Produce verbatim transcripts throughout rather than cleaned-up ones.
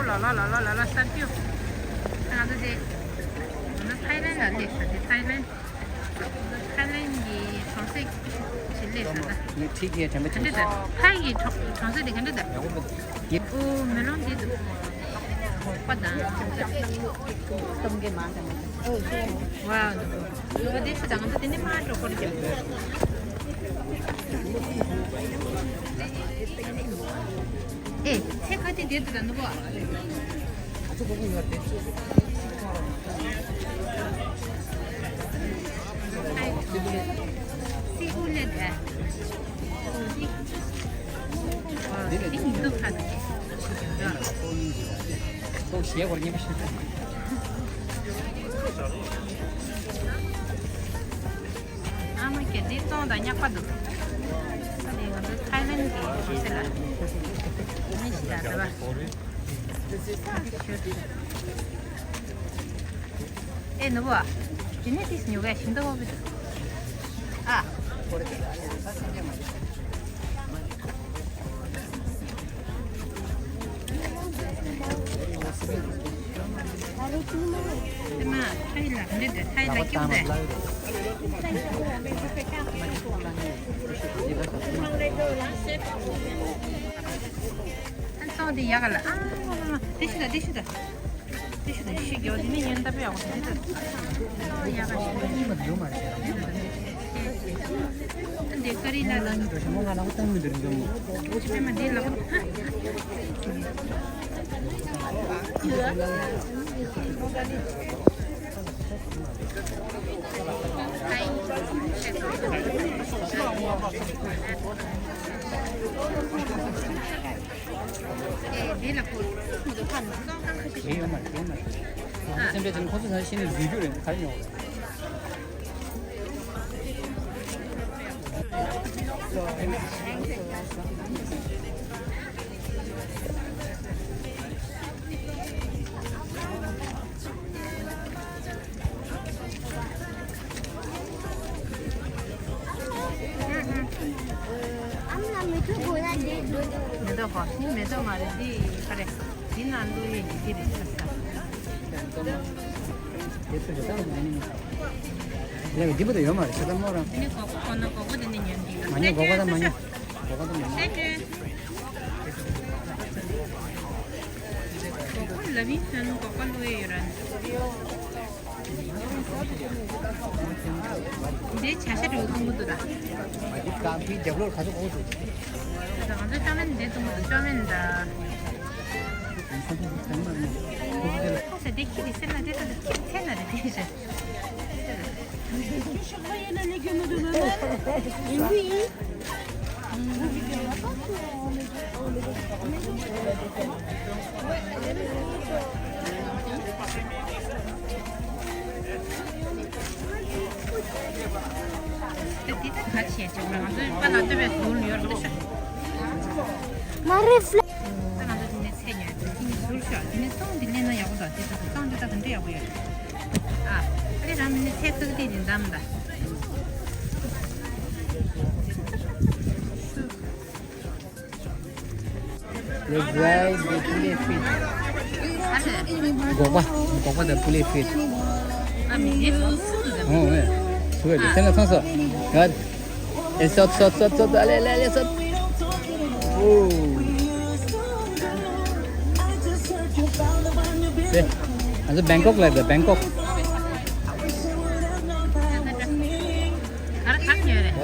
ལ་ལ་ལ་ལ་ལ་ལ་ས་ཏིའུ། ང་ཚོ་དེ། ང་ཚོ་ཐའི་ལན་ལ་སླེབས་ས་དེ་ཐའི་ལན། ཐའི་ལན་གྱི་གྲོང་གསེབ་ཅིག་སླེབས་ས་ད། ངས་ཁྲིད་ཀྱི་དྲན་པ་གཅིག་ག་འདྲ་ད། ཐའི་གི་གྲོང་གྲོང་གསེབ་དེ་ག་འདྲ་ད། ཡག་པོ་འདུག་ཨོ་མེ་ལོང་དེ་འདུག་གོ་པ་དང་། སྟོང་གི་མ་དང་། ཝའོ། ནུ་བོ་དེ་ཆུ་དང་ང་ཚོ་དེ་ནས་མར་འགྲོ་དགོས་རེད། ཨེ་ཚེ་ཁ་ཅིག་བསྡད་འདུག་ད་ནུ་བོ། See you later. ཏོག་ཞེ་བར་ཉེ་བ་ཞིག་ཨ་མ་གལ་ཏེ་ཏོང་དང་ཉག་པ་འདུག་ཨ་ནི་ང་ཚོ་ཐའི་ལན་གྱི་གྲོང་གསེབ་ལ་མི་ཞིག་ལ་ཟེར་བ། ཨེ་ནུ་བོ། དེ་ནས་ཏིས་ཉོ་ག་ཞིམ་ཏོག་པོ་འདུག་ཨ། ཨེ་མ། ཐའི་ལ་འདི་འདྲ་ཐའི་ལ་སྐྱིད་པོ་འདུག་ཨ་སོང་དེ་ཡག་ག་ལ། ཨ་མ་མ་མ། དེ་ཤི་ད་དེ་ཤི་ད། དེ་ཤི་ད་ཤི་རྒྱོ་དེ་ནི་ཉན་ད་པའི་ཨ་ཁོ་དེ་ད། ཨ་ཡག་ག་ཞིག་ད། འདི་ཀ་རི་ལ་ལ། ཨེ་མ་འདི་ལ་ཁོ། ཨེ་འདི་ལ་ཁོ། ཁོ་ཚོ་ཁ་ནས་སོང་ཁང་ཁ་ཤས་ཤིག་སེམས་ཁྲལ་ཅན་ཁོ་ཚོ་ས་ཤི་ནས་འཛུལ་རྒྱུ་རེད། ག་རེ་ཉོ། མེ་ཏོག་གོ་ནི་མེ་ཏོག་མ་རེད། འདི་ག་རེ། འདི་ནང་བླུགས་ཡས་འདི་འདི་རེད་ཤག་ས། ལས་ཀ་འདི་པོ་དེ་ཡོད་མ་རེད། ཤ་སྟག་མོ་རང་། འདི་ནི་གོག་པ་གོ་ན་གོག་པ་འདི་ནི་ཉོན་འདི་ལ། མ་ཉོ་གོག་པ་དང་མ་ཉོ། གོག་པ་དང་མ་ཉོ། ཤེས་ཏེ། གོག་པ་ལབ་ཡིན་ཟེར་ན་གོག་པ་བླུགས་ཡས་ཡོད་ར། འདི་བྱ་ཤ་འགྲོ་གཏོང་གི་འདུག་ད། མ་འདི་གང་ཕིའི་རྒྱབ་ལོག་ག་ཚོད་གོ་འདུག་ད་ང་ཚོ་ཅོ་མེན་འདི་གཏོང་གི་འདུག་ཅོ་མེན་ད། ཁ་ས་འདི་ཁྱི་རེད་ཟེར་ན་འདི་ད་ཁྱི་ཚེ་ན་རེད་དེ་ཟེར། དེ་དེ་ད་ག་བྱས་ཆོག་ང་ཚོའི་པ་ལ་ལྟོས་པའི་ཟུར་ཡོད་རེད་ཤག་མ་རེད་ཧྥ། ད་ང་ཚོ་དེ་ནས་ཚེ་ཉོས་དེ་ནས་ཟུར་ཤག་དེ་ནས་སྟོང་དེ་ལེན་ན་ཡག་པོ་འདུག་དེ་ད་སྟོང་དེ་ད་ག་འདྲ་ཡག་པོ་ཡོད། ཨ། ཨ་རེ་རང་མི་ནི་ཚེ་ཐུག་དེ་རིན་ཙམ་ད། Let's try the pule feet. ཨ་རེ། སྒོག་པ། སྒོག་པ་དང་pule feet. ཨ་མི་དེ་ཧོ་ཧོ་ཟེར། ཨོ་ཨེ། ཐུག་གི་རེད། ཐེངས་ལ་ཚང་སོ། ཡ། ཨེ་སོད་སོད་སོད་སོད། ཨ་ལེ་ལེ་ལེ་སོད། ཨོ། དེ། ང་ཚོ་བེང་ཀོག་ལ་དེ་བེང་ཀོག་གར་གར་ཉོས་རེད།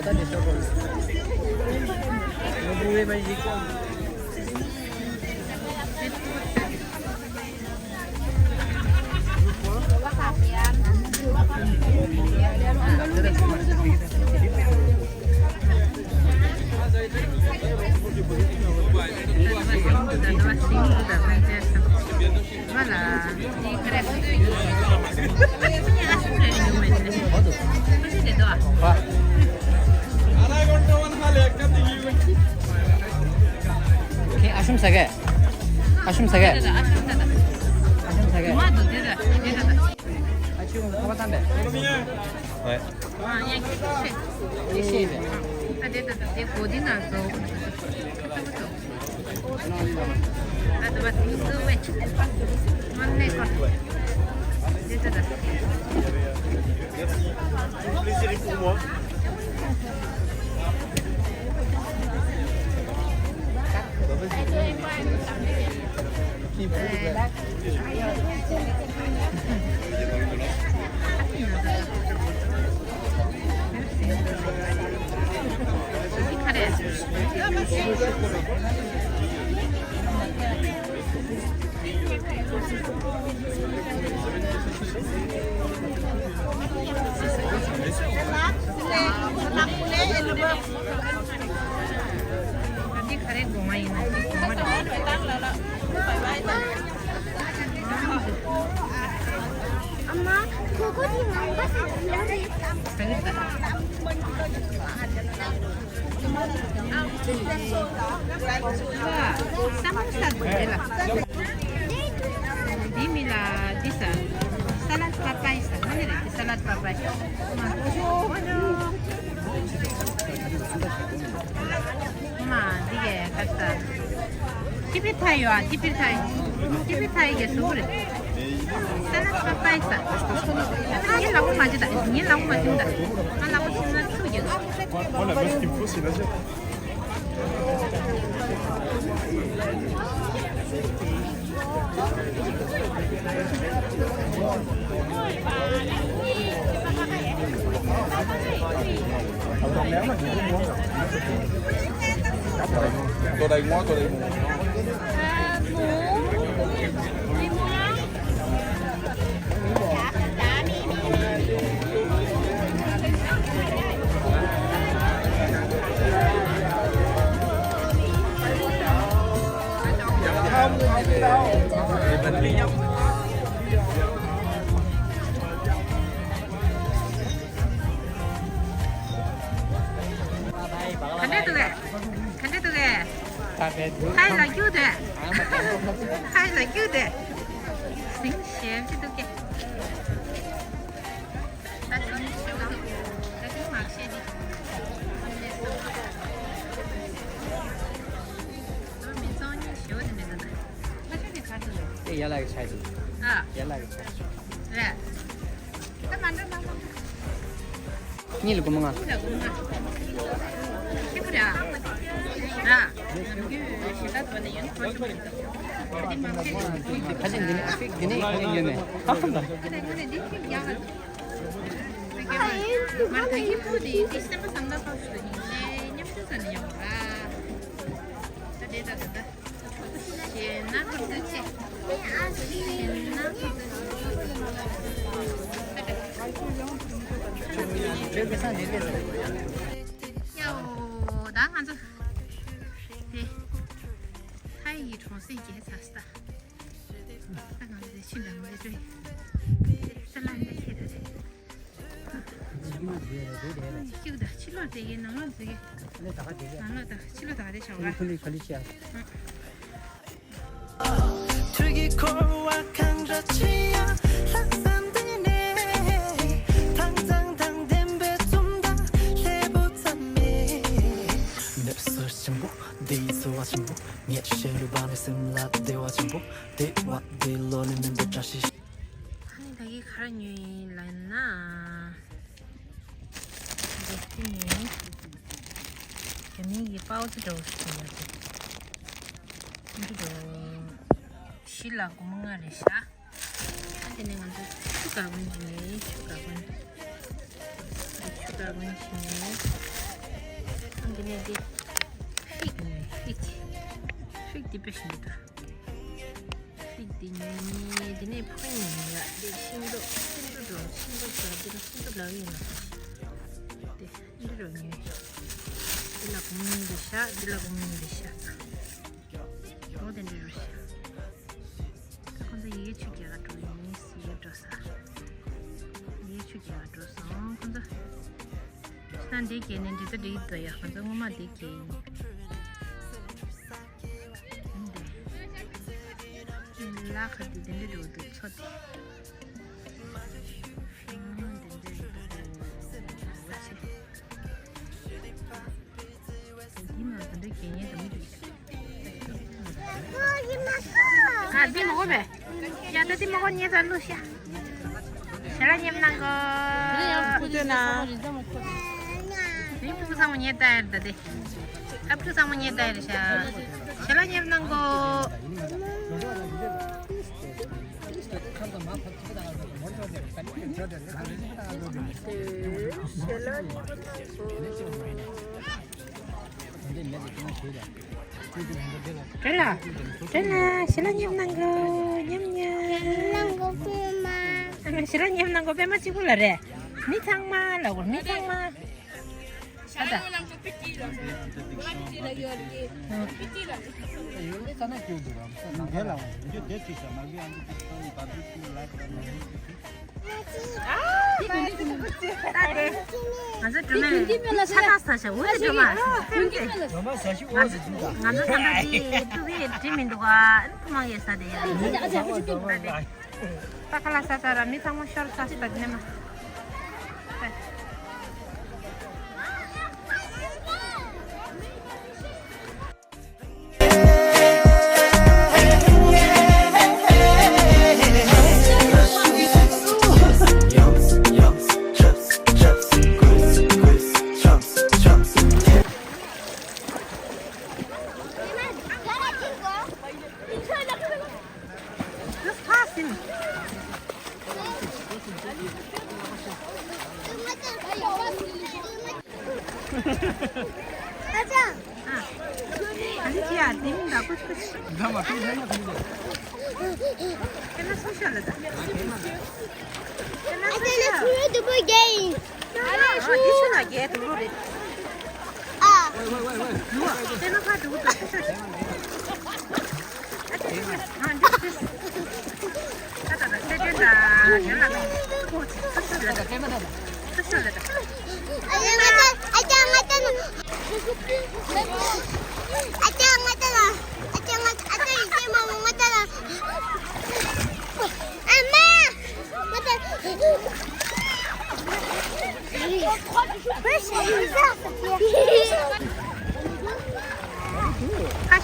ཁྱེད་ཨ་ཤུམ་ཟ་གས། ཨ་ཤུམ་ཟ་གས། ཨ་ཤུམ་ཟ་གས། ཨ་ཆུ་ཁོ་པ་ཐམ་པས། ཨ་ཡ་ཁྱེད་ཁྱེད་ཤེས། ཁྱེད་ཤེས་པས། ཨ་དེ་ད་ད་དེ་གོ་དེ་ན་བཟོ། ཁྱེད་ཁྱེད་ཁྱེད་བཟོ། Plaisir est pour moi. འདི་མི་ལ་འདི་ཟ། ས་ལད་པ་པའི་ཟ། ང་ནི་རེད། འདི་ས་ལད་པ་པའི། མ་འདི་གས་ག་ས། ཅི་པི་ཐའི་ཡོད་ཨ། ཅི་པི་ཐའི། ཅི་པི་ཐའི་གས་སུ་རེད། ས་ལད་པ་པའི་ཟ། ངའི་ལག་པ་མ་བྱེད་ད། ངའི་ལག་པ་མ་བྱེད་ད། ང་ལག་པ་བྱེད་ན་ཚུགས་ཀྱི། Moi, là-bas, ce qu'il me faut, c'est l'asiatique. Toi, avec moi, toi, avec moi. ག་འདྲ་འདུག་གས། ག་འདྲ་འདུག་གས། ཧའི་ལབ་རྒྱུ་དེ། ཧའི་ལབ་རྒྱུ་དེ། ཟིང་ཞེ་ཅིག་འདུག་གས། ད་ཟིང་ཞེ་པོ་འདུག་ད་དུང་མ་བཤད་དེ། མི་ཚང་ཉུང་ཞེ་པོ་དེ་མི་འདུག་ད། ཁ་ཤས་དེ་ག་འདུག་གས། དེ་ཡར་ལ་གི་ཆ་ཞིག་ཨ། ཡར་ལ་གི་ཆ་ཞིག་རེད། ད་མ་འདྲ་མ་འདྲ། གཉིས་ལ་སྒོར་མོ་ལྔ། གཉིས་ལ་སྒོར་མོ་ལྔ། ཁྱད་པར་ར། ར། ནམ་རྒྱུན་ཞེ་དྲག་ཐོག་ནས་ཡོད་ན་ཁོ་ཆུང་མ་ཡིན་ད། ད་འདི་མ་ཁྱད་ནས་འདི་ཁྱད་ཡོད་ནས། ཁ་ཁ་ད། ཁྱད་ནས་ཁོ་ནས་འདི་ཁྱད་ཡག་ག་ད། མར་ད་ཁྱད་པོ་དེ་འདི་སེམས་པ་བཟང་ད་ཕག་ཤུ་ཡིན་ནས་མཉམ་ཞུ་ས་ནས་ཡོང་ར། ད་དེ་ད་ད་ད། ཞེ་ན་ཁོ་ཚོ་ཆེ། ཞེ་ན་ཁོ་ཚོ་ཆེ། ཡའོ། ད་ང་ཚོ་དེ་ཐའི་ཡི་གྲོང་གསེབ་བརྒལ་ཚར་ས། ད་ང་ཚོ་ཕྱིན་འདྲ་མ་རེད། ས་ལ་འདི་ཁྱེད་ད་རེད། ཤིག་ད་ཕྱི་ལོགས་དེ་གའི་ནང་ལོགས་དེ་གའི། ནང་ལོགས་ད་ཕྱི་ལོགས་ད་དེ་ཆོག་ག་ཁོ་ལི་ཁོ་ལི་ཆེ་ཡ། ཐུགས་ཀྱི་འཁོར་བ་གང་འདྲ་ཆེ་ཡང་ལྷག་བསམ་དེ་ནས། དྭངས་གཙང་དང་ལྡན་པའི་འཛུམ་མདངས་ལྷའི་བུ་ཙམ་མེད། གནས་ཚུལ་ཆེན་པོ་འདི་ཚོ་བ་ཆེན་པོ། ངས་ཤེས་རུ་བ་ནས་སེམས་ལ་བདེ་བ་ཆེན་པོ། བདེ་བ་འདི་ལོ་ནས་མིན་པའི་བཀྲ་ཤིས། ཨ་ནི་ད་གིན་ག་རེ་ཉོས་ཡིན་ལབ་ན། འདི་ནི་རྒྱ་མིའི་གི་པའོ་ཙི་འདྲ་བོ་ཞིག་ཡོད་རེད། འདི་འདྲ་བོ་བཞི་ལ་སྒོར་མོ་ལྔ་རེད་ཤག་ཨ་དེ་ནས་ང་ཚོ་ཆུ་འགག་གོན་ཞིག་ཉོས། ཆུ་འགག་གོན། འདི་ཆུ་འགག་གོན་ཞིག་ཉོས། ཨ་འདི་ནས་འདི་ཧྥིག་ཉོས། ཧྥིག་ཧྥིག་འདི་དཔེ་ཞིམ་པོ་འདུག་ཧྥིག་འདི་ཉོས། དེ་ནས་ཕོ་ཉོས་ཡ། འདི་ཤིང་ཏོག་ཤིང་ཏོག་འགྲོ། ཤིང་ཏོག་འགྲོ། འདི་ལ་ཤིང་ཏོག་ལབ་ཡིན་ལ། འདི་འདི་རུ་ཉོས། འདི་ལ་སྒོར་མོ་གཉིས་རེད་ཤག་འདི་ལ་སྒོར་མོ་གཉིས་རེད་ཤག་འོ་དེ་འདྲ་རེད་ཤག་ད་ཁོང་ཚོ་ཡི་གེ་ཆུ་རྒྱག་ག་འགྲོ་ཡིན། ཡི་གེ་འགྲོ་ས། ཡི་གེ་ཆུ་རྒྱག་ག་འགྲོ་སོང་ཁོང་ཚོ། ད་འདི་གས་ནས་འདི་ཚོ་འགྲིག་འདུག་ཡ། ཁོང་ཚོ་སྔོན་མ་འདི་གས་ཡིན། ལ་ཁ་དེ་དེ་འདྲ་འདུག་འདུག་ཚོ་དེ། ཡིན་ན་དེ་འདྲ་གས་ཉེན་དུ་མི་འདུག་ཤག་ཨོ་ཡིན་ན་ ཨ་འདི་མོ་གོ་བས། ཡ་ད་འདི་མོ་གོ་ཉེ་ད་ལུ་ཤ། ཞལ་ལག་མཉེས་གནང་གོ། ཁུ་ཚོད་ན། འདི་ཕྲུ་གུ་ཚང་མ་ཉེ་ད་ཡར་ད་དེ། ཨ་ཕྲུ་གུ་ཚང་མ་ཉེ་ད་ཡར་ཤ། ཞལ་ལག་མཉེས་གནང་གོ། ཞལ་ལག་མཉེས་གནང་གོ། ཏྲེ་ལ། ཏྲེ་ལ། ཞལ་ལག་མཉེས་གནང་གོ། མཉེས་མཉེས། ཞལ་ལག་མཉེས་གནང་གོ། པད་མ་གཅིག་པུ་ལ་རེད། མི་ཚང་མ་ལ་གོ། མི་ཚང་མ། ཨ་ད། ང་ཚོ་སྒྲོལ་མ་ཆ་ཚང་ཟ་ཤག་འོ་དེ་སྒྲོལ་མ། ང་ཚོ་ད་ལྟ་དེ་ཏུ་བི་འགྲིམ་མི་འདུག་ག་ཨ་ནི་ཐུ་མང་ཡས་ཟ་དེ་ཡ། ད་ཁ་ལག་ཟ་ཚར་ར་མི་ཚང་མ་ཤོར་ཚར་ཟ་དེ་ནས་མ། ཨ་ཅག་ཨ་ནི་ཅི་ཡ་དེ་མིན་ད་ཀུ་ཤི་ཀུ་ཤི། ད་མ་ཁུ་ལྷན་ན་ཁུ་ལྷན། དེ་ན་སུ་ཤ་ལ་ད། དེ་ན་སུ་ཤ། ཨ་དེ་ཆུ་ན་རྒྱལ་དུ་རུ་རེད། ཨ། དེ་ན་ཁ་དུ་ད་སུ་ཤ། ཁ་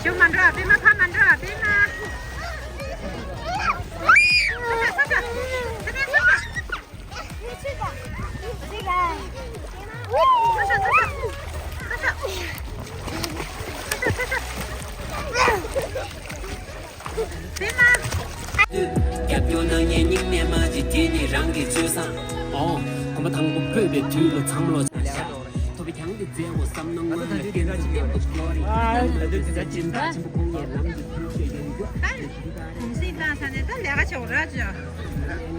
ཞུ་མ་འགྲོ་བ་པད་མ། ཕ་མ་འགྲོ་བ་པད་མ། པད་མ། རྒྱབ་སྐྱོར་གནང་མཁན་རྙིང་མའི་མ་གཅིག་དེ་ནི་རང་གི་ཚོད་བསམ། ཨོ། གོམ་པ་དང་པོ་སྤོས་པའི་དུས་ལ་བསམ་བློ་ཐོབ་པའི་གྱང་དེ་མཛེས་བོ་བསམ་ན་སྔོན་ལ་བསྟན་འཛིན་བསྟན་པ་གློ་རི། ད་ལྟ་དུས་ད་སྦྱིན་བདག་ཆེན་པོ་ཁོང་ཡས་ལམ་གྱི་ཐུགས་ཆོས་ཡོད་རྒྱུ། གུང་སེང་བཏང་ས་ནས་ད་ལས་ཀ་བྱེད་འོ་ར་ཅོ། ད་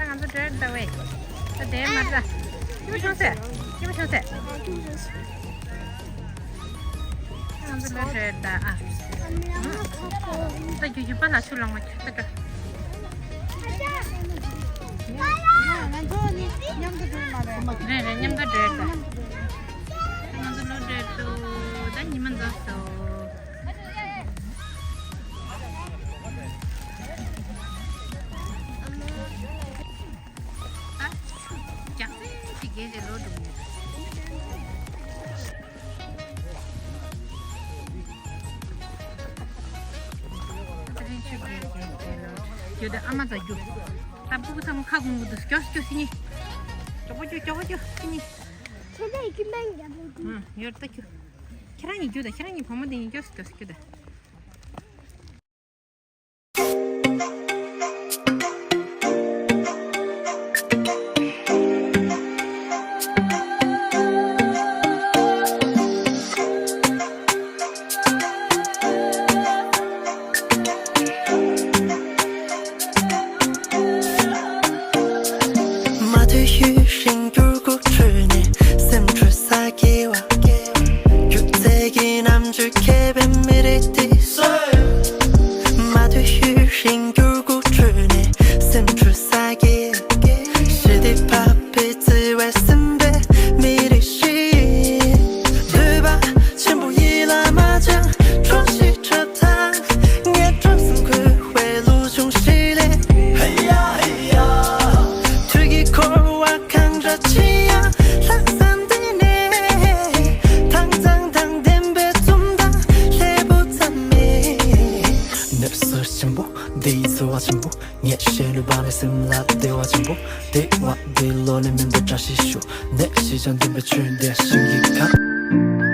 ང་ཚོ་འགྲོ་ཡ་ད་ཝེ། ད་དེ་མ་ད། སྐྱིད་པོ་བྱུང་ཟེར། སྐྱིད་པོ་བྱུང་ཟེར། ང་ཚོ་ལོ་འགྲོ་ཡ་ད་ཨ། ད་རྒྱུ་རྒྱུ་པ་ལ་ཆུ་ལང་མ་ཆུ་ད་འགྲོ། ང་ཚོ་ནི་མཉམ་དུ་འགྲོ་མ་རེད། རེད་རེད། མཉམ་དུ་འགྲོ་ཡ་ད། ང་ཚོ་ལོ་འགྲོ་ཡ་ད་ད་ཉི་མ་འཛོམས་སོ། ཨ། རྒྱག་ཚད་ཅིག་རྒྱལ་རེ་ལོ་འགྲོ་ངེས། ཨ་ཚ་རིང་ཆུ་རྒྱལ་རྒྱལ་རྒྱལ་ལོ། རྒྱུ་དེ་ཨ་མ་ཚ་རྒྱུ། ད་སྤུ་གུ་ཚང་མ་ཁ་གུང་གུ་དུ་སྐྱོ་སྐྱོ་སི་ནི། ཅོག་པོ་ཅོ་ཅོག་པོ་ཅོ་སི་ནི། ཁྱེད་ལས་ཀྱི་མེན་རྒྱབ་ལོ་རྒྱུ། ཡོར་ད་རྒྱུ། ཁྱེད་རང་གཉིས་རྒྱུ་ད། ཁྱེད་རང་གཉིས་བུ་མོ་དེ་གཉིས་སྐྱོ་སི་སྐྱོ་སི་རྒྱུ་ད། མ་ཐུལ་ཤུལ་ཤིང་གྱུར་སྒུག་ཁྲོད་ནས་སེམས་ཁྲོད་ས་སྐྱེ་བ། སྒྱུ་རྩལ་གྱི་ གཞན་ལུས་པ་ནི་སེམས་ལ་བདེ་བ་ཆེན་པོ། བདེ་བ་འདི་བློ་ལས་མི་འདའ་བཀྲ་ཤིས་ཤོག་ནད་གཞི་བྱང་འདུན་པའི་ཆོས་འདི་ཞིང་གི་ཁམས།